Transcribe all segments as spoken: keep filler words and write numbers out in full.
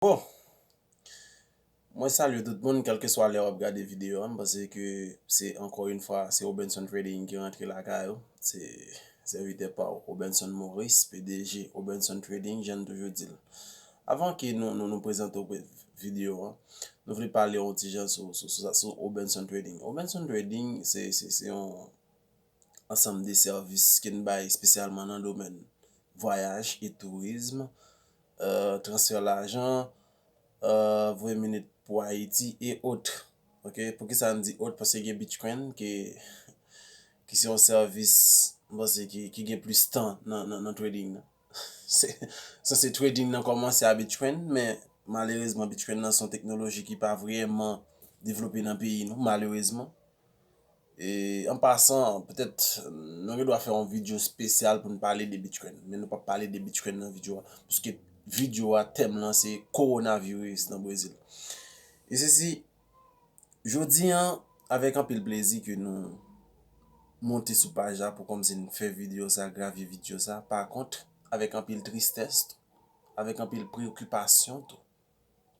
Bon, mwen salye tout moun, kèlkeswa lè w ap gade videyo a. M panse ke se, ankò yon fwa, se Robenson Trading ki rantre lakay ou. Se sèvitè pa w, Robenson Maurice, P D G Robenson Trading, jan n toujou di l. Avan ke nou, nou, nou prezante w videyo a, nou vle pale yon ti jan sou, sou, sou, sou Robenson Trading. Robenson Trading, se, se, se yon ansanm de sèvis ke n bay espesyalman nan domèn vwayaj e tourizm, euh, transfè lajan, euh, voye minit pou Ayiti e ot. Ok, poukisa n di ot? Paske gen Bitcoin ki, ki se yon sèvis, m panse, ki, ki gen plis tan nan, nan, nan trading nan. Se, sanse trading nan kòmanse a Bitcoin, men malerezman Bitcoin nan se yon teknoloji ki pa vrèman devlope nan peyi nou, malerezman. E, an pasan, petèt, nou gen dwa fè yon videyo espesyal pou n pale de Bitcoin, men nou p ap pale de Bitcoin nan videyo a, paske videyo a, tèm lan se kowonaviris nan Brezil. E sesi, jodi an, avèk anpil plezi ke nou monte sou paj la pou kòmsi n fè videyo sa, gravye videyo sa. Pa kont, avèk anpil tristès tou, avèk anpil preokipasyon tou,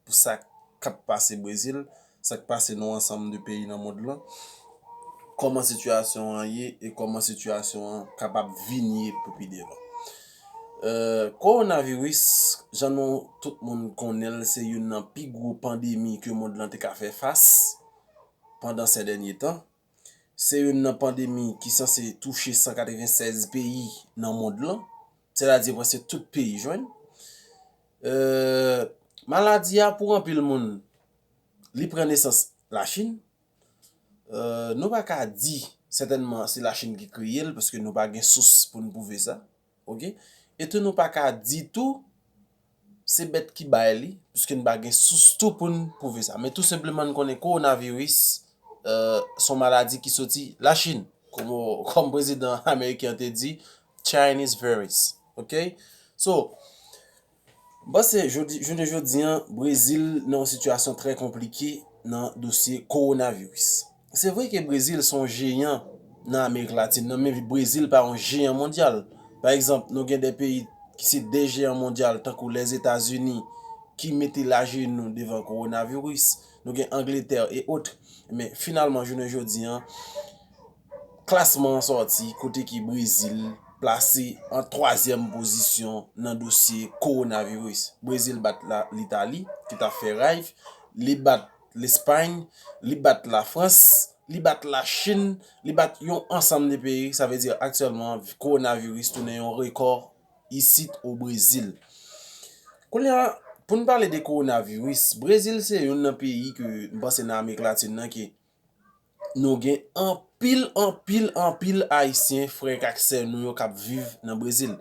pou sa k ap pase Brezil, sa k pase nan yon ansanm de peyi nan mond lan, kòman sitiyasyon an ye e kòman sitiyasyon an kapab vin ye pou pi devan. Euh, kowonaviris, jan nou tout moun konnen l, se youn nan pi gwo pandemi ke mond lan te ka fè fas pandan sè dènye tan. Se youn nan pandemi ki sanse touche san katrevennsèz peyi nan mond lan, sètadi prèske tout peyi jwenn. Euh, maladi a, pou anpil moun, li pran nesans Lachin. Euh, nou pa ka di sètènman se Lachin ki kreye l, paske nou pa gen sous pou n pwouve sa. Ok? E tou nou pa ka di tou se bèt ki bay li, piske n pa gen sous tou pou n pwouve sa. Men tou senpleman n konnen kowonaviris, euh, se yon maladi ki soti Lachin. Kòm, kòm prezidan ameriken an te di, Chinese virus. Ok? So, m panse jodi, jounen jodi an, Brezil nan yon sitiyasyon trè konplike nan dosye kowonaviris. Se vre ke Brezil se yon jeyan nan Amerik Latin nan, men Brezil pa yon jeyan mondyal. Pa egzanp, nou gen de peyi ki se de jeyan mondyal, tankou Lèzetazini, ki mete lajenou devan kowonaviris. Nou gen Angletè e ot. Men finalman, jounen jodi an, klasman an sòti kote ke Brezil plase an twazyèm pozisyon nan dosye kowonaviris. Brezil bat la, Litali, ki t ap fè rayv, li bat Lespay, li bat Lafrans, li bat Lachin, li bat yon ansanm de peyi. Sa vle di aktyèlman, kowonaviris tounen yon rekò isit o Brezil. Kounye a, pou n pale de kowonaviris, Brezil se youn nan peyi ke m panse nan Amerik Latin nan ke nou gen anpil, anpil, anpil Ayisyen, frè ak sè nou yo k ap viv nan Brezil.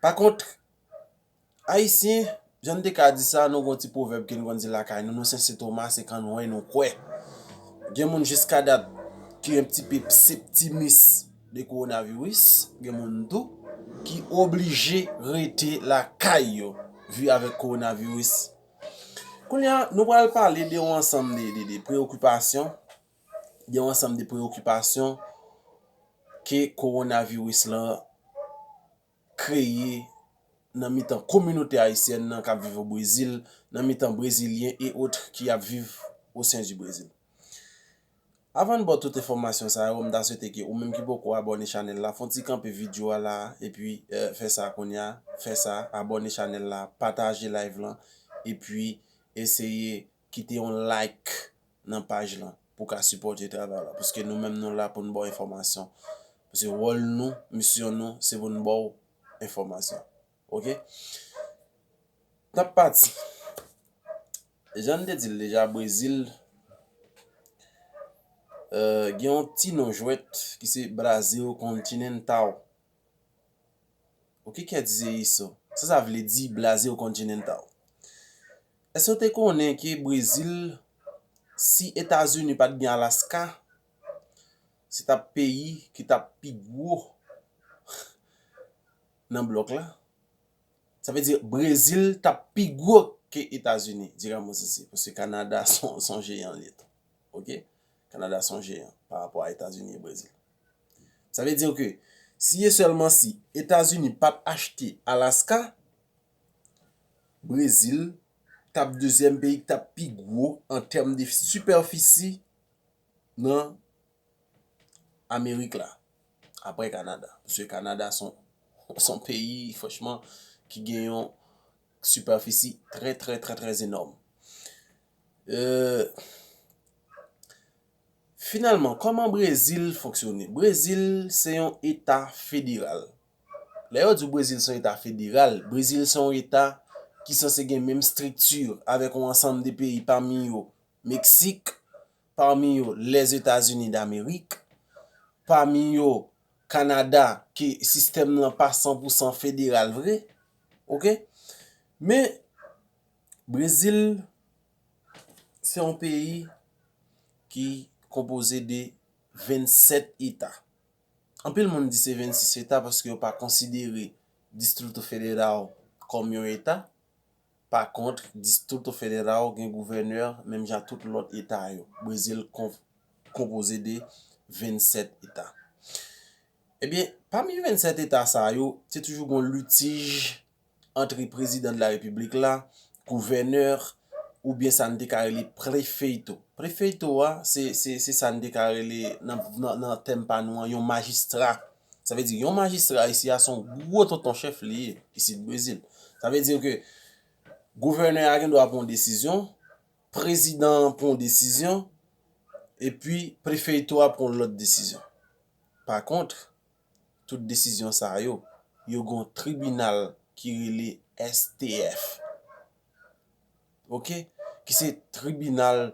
Pa kont, Ayisyen, jan n te ka di sa, nou gen yon ti pwovèb ke n konn di lakay nou, nou se Sen Toma, se kan nou wè nou kwè. Gen moun jiska dat ki un petit peu pèsimis de kowonaviris, gen moun tou ki oblije rete lakay yo, vi avèk kowonaviris. Kounye a, nou pral pale de yon ansanm de, de, de preokipasyon, de yon ansanm de preokipasyon ke kowonaviris lan kreye nan mitan kominote ayisyèn nan k ap viv o Brezil, nan mitan Brezilyen e ot ki ap viv o sen di Brezil. Avan n ba w tout enfòmasyon sa yo, m ta swete ke ou menm ki poko abòne chanèl la, fè yon ti kanpe videyo a la, epi, eh, fè sa kounye a, fè sa, abòne chanèl la, pataje live lan, epi eseye kite yon like nan paj lan pou ka sipòte travay la. Paske nou menm nou la pou n ba w enfòmasyon. Paske wòl nou, misyon nou, se pou n ba w enfòmasyon. Ok? N ap pati. Jan n te di l deja, Brezil, euh, gen yon ti non jwèt ki se Brasil Continental. Ok, quer dizer isso? Sa sa vle di Brasil Continental? Èske w te konnen ke Brezil, si Etazini pa t gen Alaska, se t ap peyi ki t ap pi gwo nan blòk la? Sa vle di Brezil t ap pi gwo ke Etazini, diramo sisi, paske Kanada se yon, se yon jeyan li ye tou. Ok? Kanada se yon jeyan pa rapò a Etazini e Brezil. Sa vle di ke si e sèlman si Etazini pa t achte Alaska, Brezil t ap dezyèm peyi ki t ap pi gwo an tèm de sipèfisi nan Amerik la, apre Kanada. Paske Kanada se yon, se yon peyi, franchman, ki gen yon sipèfisi trè, trè, trè, trè enòm. Euh, Finalman, kòman Brezil fonksyone? Brezil se yon eta federal. Lè yo di w Brezil se yon eta federal, Brezil se yon eta ki sanse gen menm estrikti avèk yon ansanm de peyi, pami yo Meksik, pami yo Lèzetazini Damerik, pami yo Kanada, ke sistèm nan pa san pou san federal vre. Oke? Men, Brezil se yon peyi ki konpoze de vennsèt eta. Anpil moun di se vennsis eta paske yo pa konsidere Distrito Federal kòm yon eta. Pa kont, Distrito Federal gen gouvènè, menm jan tout lòt eta yo. Brezil kon-, konpoze de vennsèt eta. Ebyen, pami vennsèt eta sa yo, te toujou gon litij ant prezidan de la repiblik la, gouvènè, oubyen sa n te ka rele prefeito. Prefeito a, se, se, se sa n te ka rele nan, nan, nan tèm pa nou an, yon majistra. Sa vle di, yon majistra isi a se yon gwo tonton chèf li ye, isit Brezil. Sa vle di ke gouvènè a gen dwa pran yon desizyon, prezidan an pran yon desizyon, epi prefeito a pran yon lòt desizyon. Pa kont, tout desizyon sa yo, yo gen yon tribinal ki rele S T F. Oke? Ki se Tribinal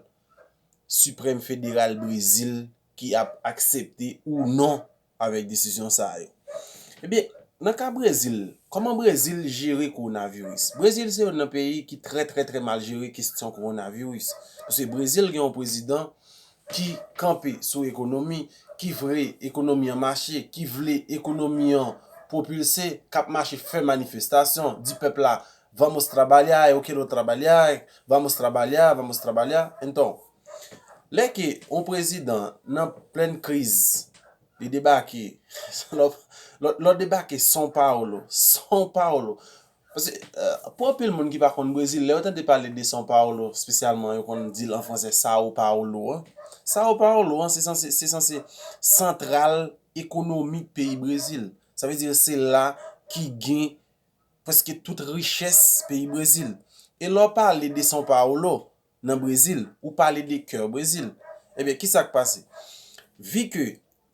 Siprèm Federal Brezil ki ap aksepte ou non avèk desizyon sa yo. Ebyen, nan ka Brezil, kòman Brezil jere kowonaviris? Brezil se youn nan peyi ki trè, trè, trè mal jere kesyon kowonaviris. Paske Brezil gen yon prezidan ki kanpe sou ekonomi, ki vle ekonomi an mache, ki vle ekonomi an pwopilse, k ap mache fè manifestasyon, di pèp la, vamos trabalhar, eu quero trabalhar, vamos trabalhar, vamos trabalhar. Enton, lè ke yon prezidan nan plèn kriz, li debake, lè, lè, lè w debake São Paulo, São Paulo, paske, euh, pou anpil moun ki pa konn Brezil, lè yo tande pale de São Paulo, espesyalman, yo konn di l an fransè Sao Paulo an. Sao Paulo an, se sanse, se sanse santral ekonomik peyi Brezil. Sa vle di se la ki gen prèske tout richès peyi Brezil. E lè w pale de São Paulo nan Brezil, ou pale de kè Brezil. Ebyen, ki sa k pase? Vi ke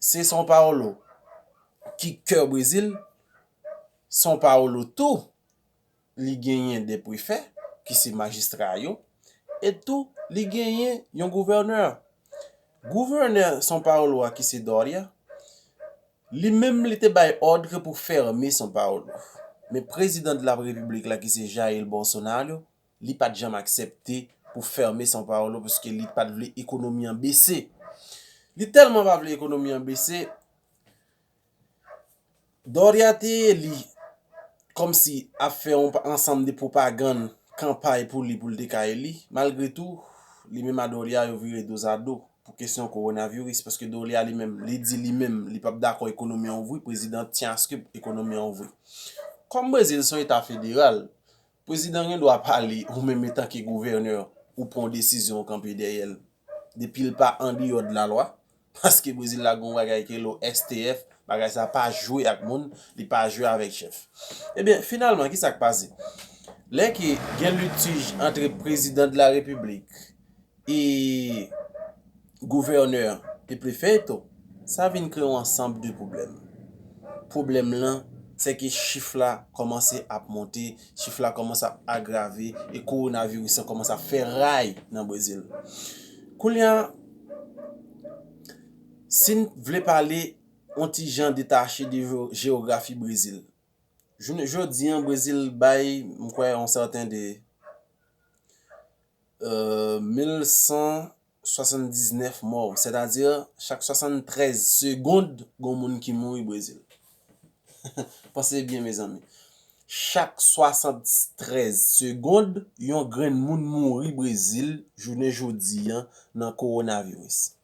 se São Paulo ki kè Brezil, São Paulo tou, li genyen de prefè, ki se majistra yo, e tou, li genyen yon gouvènè. Gouvènè São Paulo a, ki se Dória, li menm, li te bay òd pou fèmen São Paulo. Men prezidan de la repiblik la, ki se Jair Bolsonaro, li pa t janm aksepte pou fèmen São Paulo, paske li pa t vle ekonomi an bese. Li tèlman pa vle ekonomi an bese, Dória te eli kòmsi ap fè yon ansanm de pwopagann, kanpay pou li, pou l te ka eli. Malgre tou, li menm a Dória yo vire dozado pou kesyon kowonaviris, paske Dória li menm, li di li menm, li p ap dakò ekonomi an ouvri, prezidan tyen aske ekonomi an ouvri. Kòm Brezil se yon eta federal, prezidan gen dwa pale ou menm etanke gouvènè, ou pran yon desizyon ou kanpe dèyè l. Depi l pa andeyò de lalwa, paske Brezil la gen yon bagay ki rele S T F, bagay sa pa jwe ak moun, li pa jwe avèk chèf. Ebyen, finalman, ki sa k pase? Lè ke gen litij ant prezidan de la repiblik e gouvènè e prefeito, sa vin kreye yon ansanm de pwoblèm. Pwoblèm lan, se ke chif la kòmanse ap monte, chif la kòmanse ap agrave, e kowonaviris lan kòmanse ap fè ray nan Brezil. Kounye a, si n vle pale yon ti jan detache de jewo-, jewografi Brezil, jounen jodi an, Brezil bay, m kwè, yon sèten de, euh, mil san swasanndiznèf mò, sètadi chak swasanntrèz segond, gon moun ki mouri Brezil. Panse byen, mezanmi. Chak swasanntrèz segond, yon grenn moun mouri Brezil jounen jodi an nan kowonaviris.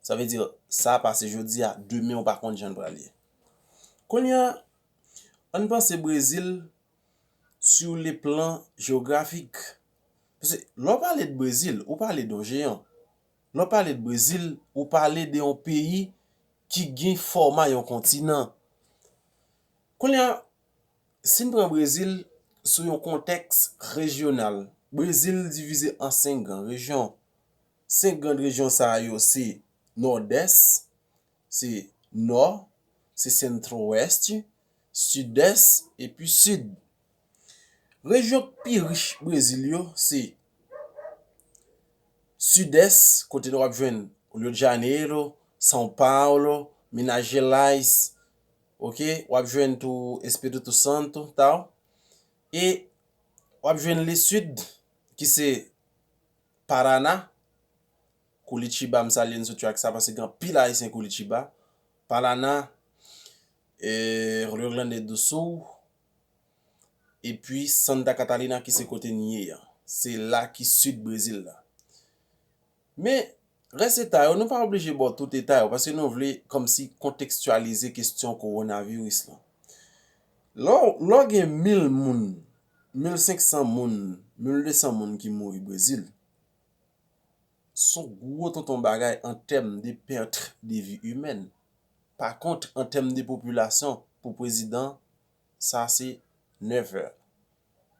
Sa vle di, sa pase jodi a, demen ou pa konn jan l pral ye. Kounye a, ann panse Brezil, sur le plan géographique. Paske lè w pale de Brezil, ou pale de yon jeyan. Lè w pale de Brezil, ou pale de yon peyi ki gen fòma yon kontinan. Kounye a, si n pran Brezil sou yon kontèks rejyonal, Brezil divize an senk gran rejyon. Senk gran rejyon sa yo se Nòdès, se Nò, se Centro-Oeste, Sidès, epi Sid. Rejyon k pi rich Brezil yo se Sidès, kote w ap jwenn Rio de Janeiro, São Paulo, Minas Gerais, ok, w ap jwenn tou Espírito Santo, tal. E w ap jwenn Lesid, ki se Paraná, Curitiba, m salye n sou track sa, paske gen anpil Ayisyen Curitiba, Paraná, e Rio Grande do Sul, epi Santa Catarina, ki se kote n ye a. Se la ki sid Brezil la. Men, rès eta yo, nou pa oblije ba w tout eta yo, paske nou vle kòmsi kontekstyalize kesyon kowonaviris lan. Lè w, lè w gen mil moun, mil senk san moun, mil de san moun ki mouri Brezil, s on gwo tonton bagay an tèm de pèt de vi imèn. Pa kont, an tèm de popilasyon, pou prezidan, sa se never.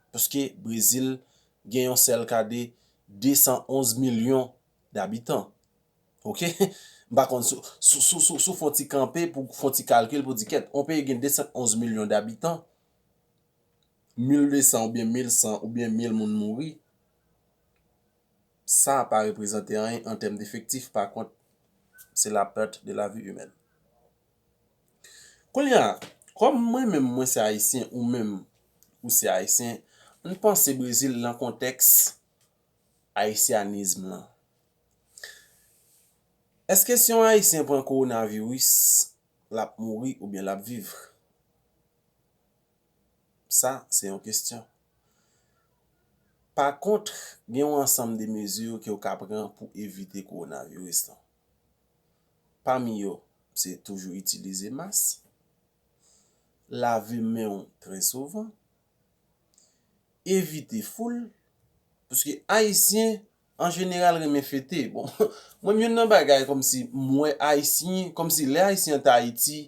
Paske Brezil gen yon sèl ka de de san onz milyon dabitan. Ok? M pa konn si, si, si, si, si w fè yon ti kanpe pou fè yon ti kalkil pou di kèt. Yon peyi gen de san onz milyon dabitan, mil de san oubyen mil san oubyen mil moun mouri, sa pa reprezante anyen an tèm defektif. Pa kont, se la perte de la vie humaine. Kounye a, kòm mwen menm mwen se Ayisyen, ou menm ou se Ayisyen, ann panse Brezil nan kontèks ayisyanizm lan. Èske si yon Ayisyen pran kowonaviris, l ap mouri oubyen l ap viv? Sa, se yon kesyon. Pa kont, gen yon ansanm de mezi ke w ka pran pou evite kowonaviris lan. Pami yo, se toujou itilize mas, lave men w trè souvan, evite foul, paske Ayisyen, an jeneral, renmen fete. Bon, mwen, youn nan bagay kòmsi m wè Ayisyen, kòmsi lè Ayisyen an t Ayiti,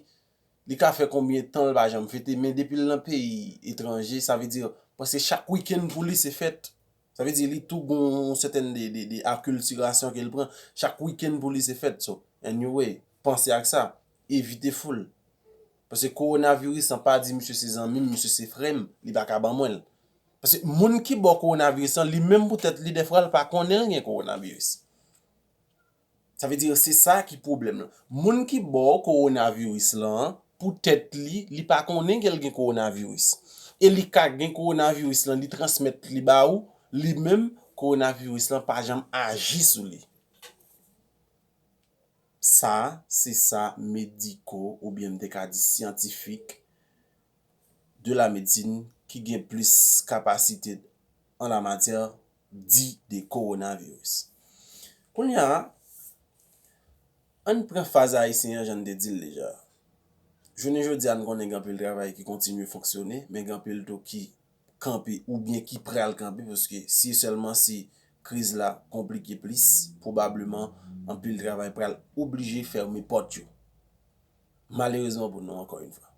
li ka fè konbyen tan l pa janm fete, men depi l nan peyi etranje, sa vle di, prèske chak wikenn pou li se fèt. Sa vle di, li tou gon yon sètèn de, de, de akiltirasyon ke l pran. Chak wikenn pou li se fèt. So, anyway, panse ak sa. Evite foul. Paske kowonaviris lan pa di misye se zanmi m, misye se frè m, li pa ka ban mwen l. Paske moun ki ba w kowonaviris lan, li menm pou tèt li, dèfwa, l pa konnen l gen kowonaviris. Sa vle di, se sa ki pwoblèm lan. Moun ki ba w kowonaviris lan, pou tèt li, li pa konnen ke l gen kowonaviris. E li ka gen kowonaviris lan, li transmèt li ba ou, li menm, kowonaviris lan pa janm aji sou li. Sa, se sa mediko, oubyen m te ka di syantifik, de la medsin ki gen plis kapasite an la matyè di de kowonaviris. Kounye a, ann pran faz ayisyen an jan n te di l deja. Jounen jodi a, n konnen gen anpil travay ki kontinye fonksyone, men gen anpil tou ki kanpe oubyen ki pral kanpe, paske si sèlman si kriz la konplike plis, pwobableman anpil travay pral oblije fèmen pòt yo. Malerezman pou nou, ankò yon fwa.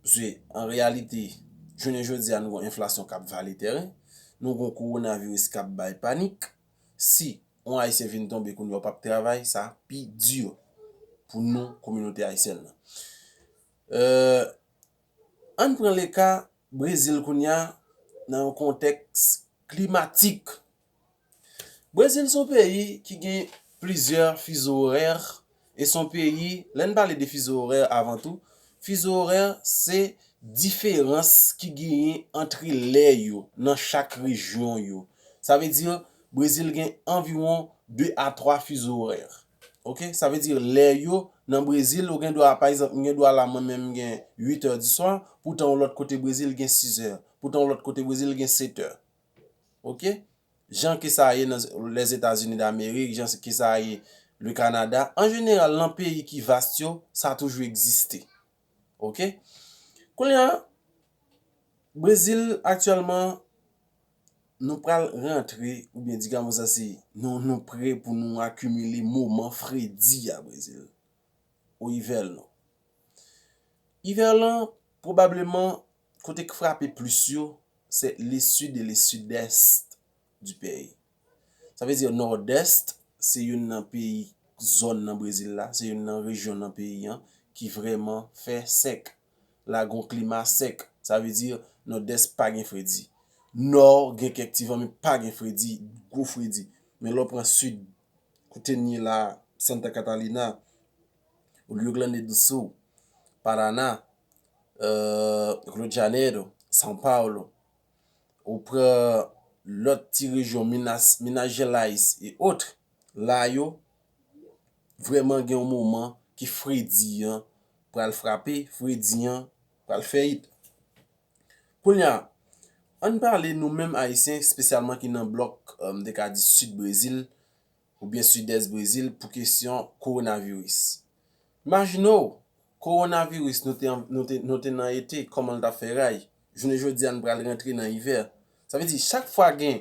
Paske, an reyalite, jounen jodi a, nou gon enflasyon k ap vale tèren, nou gon kowonaviris k ap bay panik. Si yon Ayisyen vin tonbe kounye a, w p ap travay, sa pi di pou nou, kominote ayisyèn nan. Euh, ann pran le ka Brezil kounye a nan yon kontèks klimatik. Brezil se yon peyi ki gen plizyè fizo orè, e se yon peyi, lè n pale de fizo orè avan tou, fizo orè se diferans ki genyen ant lè yo nan chak rejyon yo. Sa vle di, Brezil gen anviwon de a twa fizo orè. Ok? Sa vle di, lè yo nan Brezil, ou gen dwa, pa egzanp, m gen dwa la, mwen menm, m gen uit è di swa, poutan yon lòt kote Brezil gen sis è, poutan yon lòt kote Brezil gen sèt è. Ok? Jan ke sa ye nan Lèzetazini Damerik, jan ke sa ye le Kanada, an jeneral, nan peyi ki vas yo, sa toujou egziste. Ok? Kounye a, Brezil aktyèlman, nou pral rantre, oubyen digamos assim, nou, nou pre pou nou akimile moman fredi a Brezil. O inverno. Inverno, pwobableman, kote k frape plis yo, se le sud e le sud-est du pays. Sa vle di Nòdès, se youn nan peyi, zòn nan Brezil la, se youn nan rejyon nan peyi an ki vrèman fè sèk. La gen yon klima sèk. Sa vle di Nòdès pa gen fredi. Nò gen kèk ti van, men pa gen fredi, gwo fredi. Men lè w pran sid, kote n ye la, Santa Catarina, Rio Grande do Sul, Paraná, euh, Rio de Janeiro, São Paulo, ou pran lòt ti rejyon, Minas, Minas Gerais et autres, la yo vrèman gen yon moman ke fredi an pral frape, fredi an pral fè it. Kounye a, ann pale nou menm Ayisyen, espesyalman ki nan blòk, euh, m te ka di sid Brezil, oubyen sidès Brezil pou kesyon kowonaviris. Imajine w, kowonaviris nou te, nou te, nou te nan ete, kòman l t ap fè ray? Jounen jodi a, n pral rantre nan ivè. Sa vle di, chak fwa gen,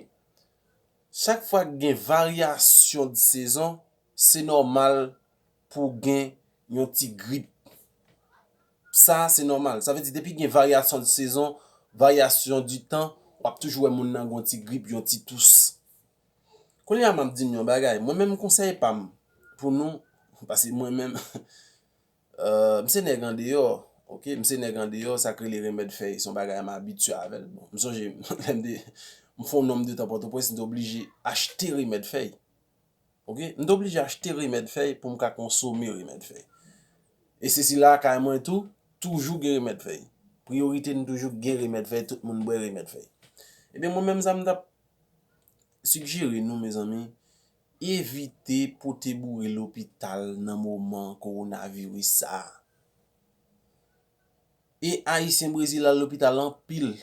chak fwa gen varyasyon de sezon, se nòmal pou gen yon ti grip. Sa, se nòmal. Sa vle di, depi gen varyasyon de sezon, varyasyon di tan, w ap toujou wè moun nan gen yon ti grip, yon ti tous. Kounye a, m ap di n yon bagay. Mwen menm, konsèy pa m pou nou, paske mwen menm, euh, m se nèg andeyò, oke? M se nèg andeyò, sa k rele remèd fèy, se yon bagay m abitye avè l. Bon, m sonje, lè m te, m fè yon nonm de tan Pòtoprens, m te oblije achte remèd fèy. Oke? M te oblije achte remèd fèy pou m ka konsome remèd fèy. E se si lakay mwen tou, toujou gen remèd fèy. Priyorite n toujou gen remèd fèy, tout moun bwè remèd fèy. Ebyen, mwen menm, sa m t ap sigjere nou, mezanmi, evite pote boure lopital nan moman kowonaviris sa a. E Ayisyen Brezil al lopital anpil,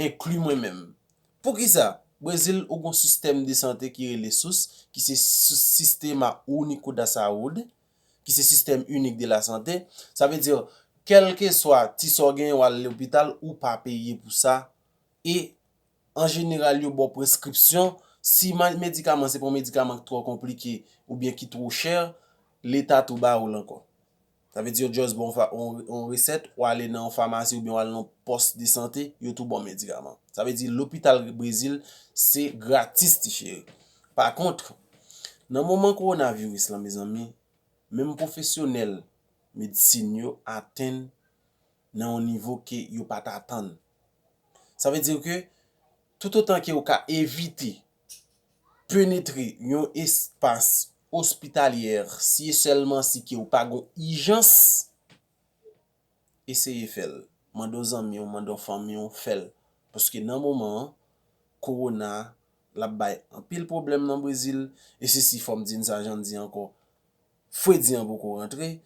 enkli mwen menm. Poukisa? Brezil, ou gon sistèm de sante ki rele sus, ki se sis-, Sistema Único da Saúde, ki se sistèm inik de la sante. Sa vle di, kèlkeswa ti sa w genyen, w al lopital, ou pa peye pou sa. E an jeneral, yo ba w preskripsyon. Si ma-, medikaman se pa yon medikaman ki twò konplike oubyen ki twò chè, Leta tou ba ou l ankò. Sa vle di yo just ba w fa-, yon, yon resèt, w ale nan yon famasi oubyen w ale nan yon pòs de sante, yo tou ba w medikaman. Sa vle di lopital Brezil se gratis, ti cheri. Pa kont, nan moman kowonaviris lan, mezanmi, menm pwofesyonèl medsin yo atenn nan yon nivo ke yo pa t atann. Sa vle di ke toutotan ke w ka evite penetre yon espas ospitalyè, si e sèlman si ke w pa gon ijans, eseye fè l. Mande yon zanmi w, mande yon fanmi w, fè l. Paske nan moman an, kowona a, l ap bay anpil pwoblèm nan Brezil, e se si fò m di n sa jan n di ankò, fredi an poko rantre,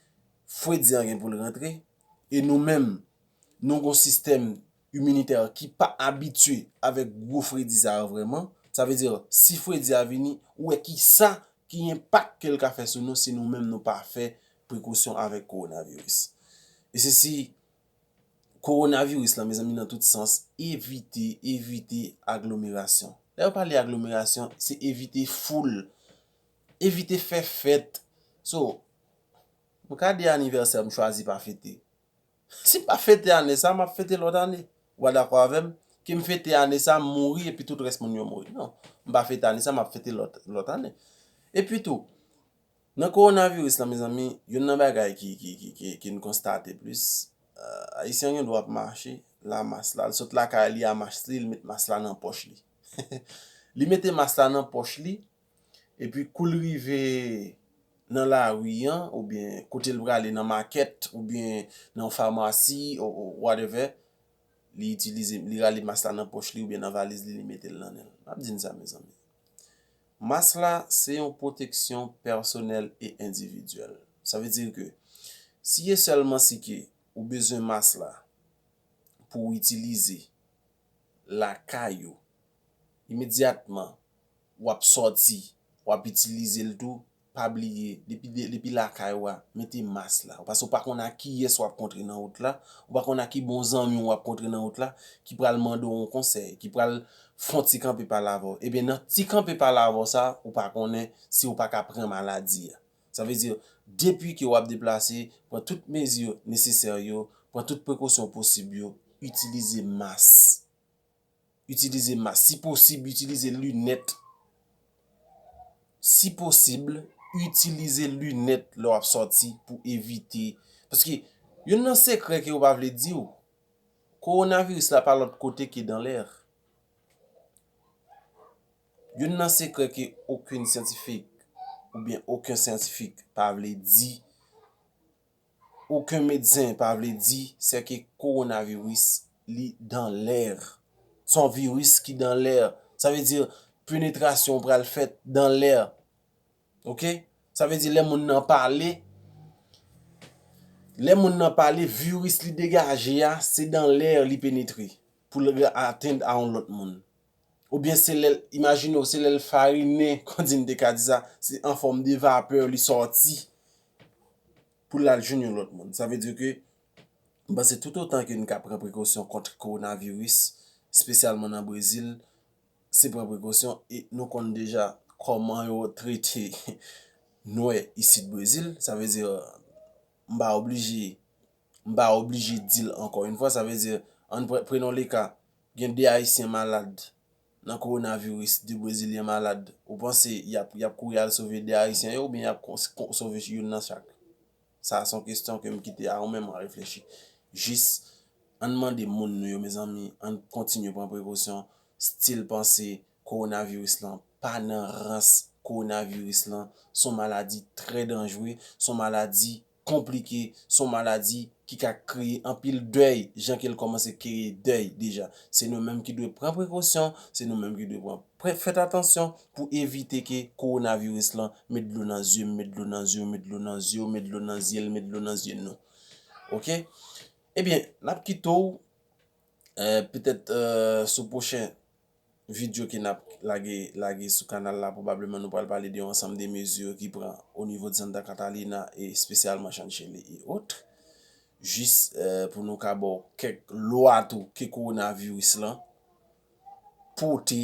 fredi an gen pou l rantre, e nou menm, nou gon sistèm iminitè ki pa abitye avèk gwo fredi sa yo vrèman. Sa vle di, si fredi a vini, ou wè ki sa ki enpak ke l ka fè sou nou si nou menm nou pa fè prekosyon avèk kowonaviris. E se si kowonaviris lan, mezanmi, nan tout sans, evite, evite aglomerasyon. Lè yo pale aglomerasyon, se evite foul, evite fè fèt. So, m ka di anivèsè m chwazi pa fete. Si m pa fete ane sa, m ap fete lòt ane. Ou pa dakò avè m? Ke m fete ane sa, m mouri, epi tout rès moun yo mouri. Non, m pa fete ane sa, m ap fete lòt, lòt ane. Epi tou, nan kowonaviris lan, mezanmi, youn nan bagay ki, ki, ki, ki, ki n konstate plis, euh, Ayisyen gen dwa ap mache, la mas la, l sot lakay li a mas li, l met mas la nan pòch li. Li mete mas la nan pòch li, epi kou l rive nan lari an, oubyen kote l prale nan makèt, oubyen nan yon famasi, o, o, whatever, li itilize, li rale mas la nan pòch li oubyen nan valiz li, li mete l nan nen l. M ap di n sa, mezanmi. Mas la, se yon pwoteksyon pèsonèl e endividyèl. Sa vle di ke si e sèlman si ke ou bezwen mas la pou w itilize lakay ou, imedyatman w ap sòti, w ap itilize l tou, pa bliye, depi, de-, depi lakay ou a, mete mas la. Paske w pa konn ak kiyès w ap kontre nan wout la, ou pa konn ak ki bon zanmi w ap kontre nan wout la, ki pral mande w yon konsèy, ki pral fè yon ti kanpe pale avè w. Ebyen, nan ti kanpe pale avè w sa, ou pa konnen si ou pa ka pran maladi a. Sa vle di, depi ke w ap deplase, pran tout mezi nesesè yo, pran tout prekosyon posib yo, itilize mas. Itilize mas. Si posib, itilize linèt. Si posib, itilize linèt lè w ap sòti pou evite. Paske youn nan sekrè ke yo pa vle di w, kowonaviris la pa lòt kote ke dans l'air. Youn nan sekrè ke okenn syantifik oubyen okenn syantifik pa vle di, okenn medsen pa vle di, se ke kowonaviris, li dans l'air. Se yon viris ki dans l'air. Sa vle di, penetrasyon pral fèt dans l'air. Oke? Sa vle di, lè moun nan pale, lè moun nan pale, viris li degaje a, se dans l'air li penetre pou l atenn a yon lòt moun. Oubyen se lè l, imajine w, se lè l farinen, kòm di n te ka di sa, se an fòm de vapè li sòti pou l al jwenn yon lòt moun. Sa vle di ke m panse toutotan ke n ka pran prekosyon kont kowonaviris, espesyalman nan Brezil, se pran prekosyon e nou konn deja kòman yo trete nwè isit Brezil. Sa vle di, m pa oblije, m pa oblije di l ankò yon fwa. Sa vle di, ann pre- prenons le cas, gen de Ayisyen malad nan kowonaviris, de Brezilyen malad. Ou panse y ap, y ap kouri al sove de Ayisyen yo oubyen y ap kon- kon- sove youn nan chak? Sa a se yon kesyon ke m kite a ou menm a reflechi. Jis, ann mande moun nou yo, mezanmi, ann kontinye pran prekosyon, still panse kowonaviris lan pa nan rans kowonaviris lan, se yon maladi trè danjere, se yon maladi konplike, se yon maladi ki ka kreye anpil dèy, jan ke l kòmanse kreye dèy deja. Se nou menm ki dwe pran prekosyon, se nou menm ki dwe pran pre- fèt atansyon pou evite ke kowonaviris lan met dlo nan zye m, met dlo nan zye w, met dlo nan zye w, met dlo nan zye l, met dlo nan zye nou. Oke? Ebyen, n ap kite w, eh, petèt, eh, sou pwochen videyo ke n ap lage, lage sou kanal la, pwobableman nou pral pale de yon ansanm de mezi ki pran o nivo de Santa Catalina e espesyalman Chan Chelly e ot. Jis, eh, pou nou ka ba w kèk lwa tou ke kowonaviris lan pote,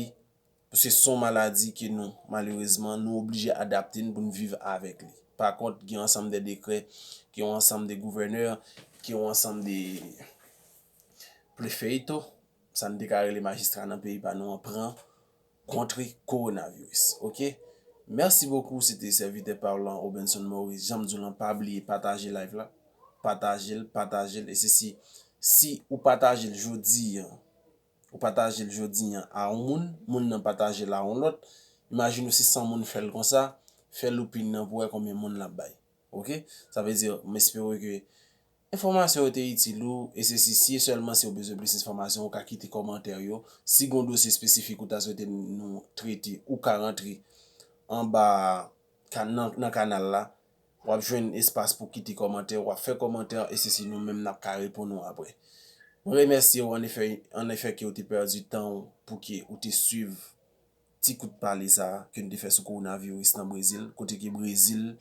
paske se yon maladi ke nou, malerezman, nou oblije adapte n pou n viv avèk li. Pa kont, gen yon ansanm de dekrè, gen yon ansanm de gouvènè, gen yon ansanm de prefeito, sa n te ka rele majistra nan peyi pa nou an, pran kont kowonaviris. Oke? Mèsi bokou, se te sèvitè pa w lan, Obenson Maurice. Jan m di w lan, pa bliye pataje live la. Pataje l, pataje l. E se si, si ou pataje l jodi an, ou pataje l jodi an a yon moun, moun nan pataje l a yon lòt. Imajine w si san moun fè l konsa, fè loupin nan pou wè konbyen moun l ap bay. Oke? Sa vle di, m espere ke enfòmasyon yo te itil ou, e se si, si e sèlman si w bezwen plis enfòmasyon, ou ka kite kòmantè yo. Si gen yon dosye espesifik ou ta swete nou trete, ou ka rantre anba ka- nan, nan kanal la. W ap jwenn espas pou kite kòmantè, w ap fè kòmantè, e se si nou menm n ap ka reponn ou apre. Mwen remèsye w annefè, annefè ke w te pèdi tan w pou ke ou te swiv ti kout pale sa a ke n te fè sou kowonaviris nan Brezil, kote ke Brezil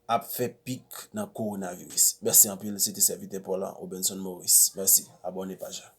ap fè pik nan kowonaviris. Mèsi anpil, se te sèvitè pa w lan, Obenson Maurice. Mèsi, abòne paj la.